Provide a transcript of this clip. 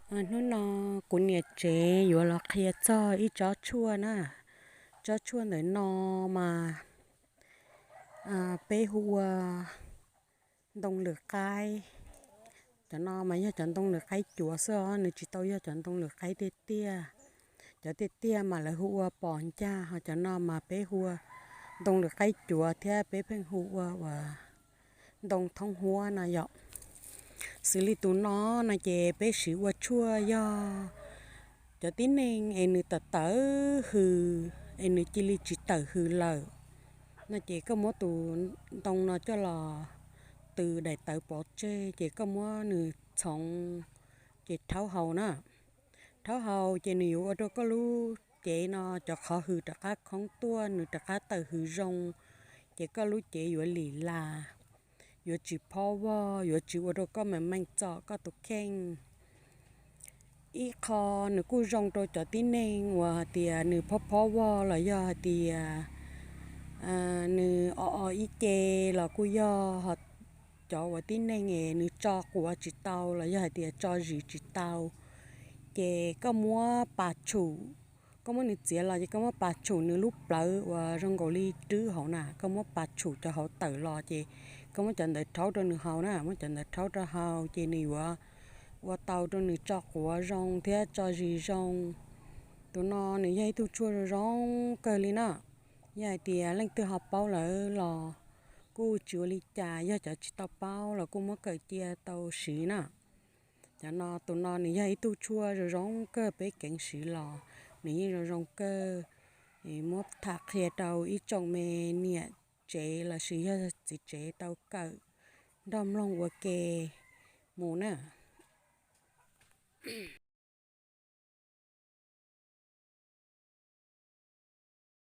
Hnub no kuv niam tsev yuav los qhia txog ib tsob tshuaj na. Tsob tshuaj ntawm no mas peb hu ua ntoo lwm qaib. Cov no mas yog cov ntoo lwm qaib cuav xwb os, nws tsis tau yog cov ntoo lwm qaib tiag tiag. Cov tiag tiag mas lawv hu ua pos ncaj, ho cov no mas peb hu ua ntoo lwm qaib cuav thiab peb pheej hu ua ua ntoo thoob huab no yom. Xws li tus no no ces peb siv ua tshuaj yog cov tib neeg es nws tawm tawm hws es nws cia li tsis tawm hws lawm no ces koj muab tus ntoo no coj los tws daim tawv pov tseg ces koj muab nws txhoov ces rhaub haus na. Rhaub haus ces nws yuav ua rau koj lub cev no cov qhov hws rov qab khoob tuaj, nws rov qab tawm hws zoo, ces koj lub cev yuav lim las, yuav tsis phob vog, yuav tsis ua rau koj meem meej txom koj tus kheej. Ib qho nws kuj zoo rau cov tib neeg uas hais tias nws phob phob vog los yog hais tias nws o o ib ce los kuj yog, ho cov uas tib neeg es nws tso quav tsis tau los yog hais tias tso zis tsis tau, ces koj muab pas tshum, koj muab nws txiav los ces koj muab pas tshum nws lub plawv uas zoo nkaus li rwb hauv na, koj muab pas tshum cov hauv tawm los ces koj muab cov ntawd rhaub rau nws haus na, muab cov ntawd rhaub rau haus ces nws yuav ua tau rau nws tso quav zoo thiab tso zis zoo. Tus no nws yog ib tug tshuaj zoo zoo kawg li na. Yog hais tias leej twg ho paub lawm los kuj tsis ua li cas, yog cov tsis tau paub los kuj muab kawm cia tau siv na. Cov no, tus no nws yog ib tug tshuaj zoo zoo kawg, peb keev siv los nws yeej zoo zoo kawg. Muab tham qhia rau ib tsoom me niam tsev lossis yog txiv tsev tau kawm nrog mloog ua ke mus na.